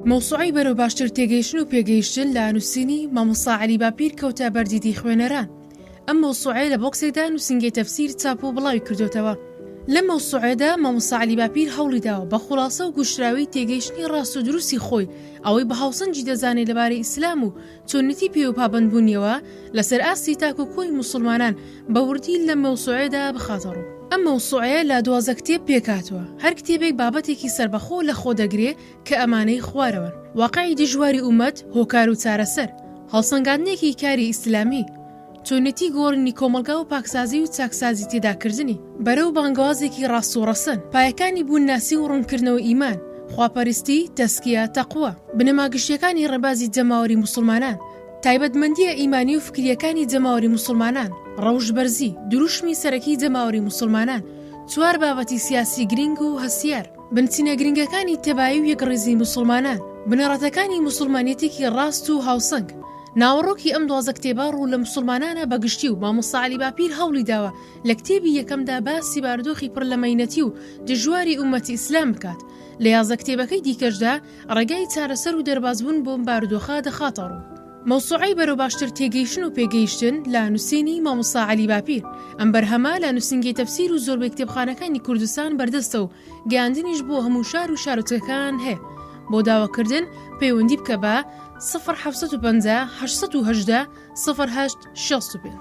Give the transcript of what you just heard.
مەوسوعەی بەرەو باشتر تێگەیشتن و پێگەیشتن لە نووسینی مامۆستا عەلی باپیر کەوتە بەر دیدی خوێنەران. ئەم مەوسوعەیە لە بۆکسێکدا نووسینگەی تەفسیر چاپ و بڵاوی کردۆتەوە. لەم مەوسوعەیەدا مامۆستا عەلی باپیر هەوڵی داوە بە خوڵاسە و گوشراوی تێگەیشتنی ڕاست و دروستی خۆی ئەوەی بە هاوسەنگی دەزانێ لەبارەی ئیسلام و چۆنێتی پێ و پابەندبوونیەوە لەسەر ئاستی تاک و کۆی موسوڵمانان بە وردی لەم مەوسوعەیەدا بخاتە ڕوو. ئەم مەوسوعەیە لە 12 کتێب پێکهاتووە، هەر کتێبێک بابەتێکی سەربەخۆ لە خۆ دەگرێ کە ئەمانەی خوارەوەن، واقعی دژواری ئوممەت، هۆکار و چارەسەر، هەڵسەنگاندنێکی کاری ئیسلامی، چۆنێتی گۆڕینی کۆمەڵگا و پاکسازی و چاکسازی تێدا کردنی، بەرەو بانگەوازێکی ڕاست و ڕەسەن، پایەکانی بوونناسی و ڕوونکردنەوەی ئیمان، خواپەرستی، تەزکیە، تەقوا، بنەما گشتیەکانی ڕێبازی جەماوەری موسوڵمانان، تایبەتمەندییە ئیمانی و فکرییەکانی جەماوەری موسوڵمانان، ڕەوشت بەرزی، دروشمی سەرەکی جەماوەری موسوڵمانان، چوار بابەتی سیاسی گرینگ و هەستیار، بنچینە گرینگەکانی تەبایی و یەکڕیزی موسوڵمانان، بنەڕەتەکانی موسوڵمانیەتێکی ڕاست و هاوسەنگ. ناوەڕۆکی ئەم 12 کتێبە ڕوو لە موسوڵمانانە بە گشتی و مامۆستا عەلی باپیر هەوڵی داوە لە کتێبی یەکەمدا باسی بارودۆخی پڕ لە مەینەتی و دژواری ئوممەتی ئیسلام بکات، لە 11 کتێبەکەی دیکەشدا ڕێگای چارەسەر و دەربازبوون بۆم بارودۆخە دەخاتە ڕوو. مەوسوعەی بەرەو باشتر تێگەیشتن و پێگەیشتن لە نووسینی مامۆستا عەلی باپیر، ئەم بەرهەمە لە نووسینگەی تەفسیر و زۆربەی کتێبخانەکانی کوردستان بەردەستە و گەیاندنیش بۆ هەموو شار و شارۆچکەکان هەیە. بۆ داواکردن پەیوەندی بکە بە، 0750 818 08 65.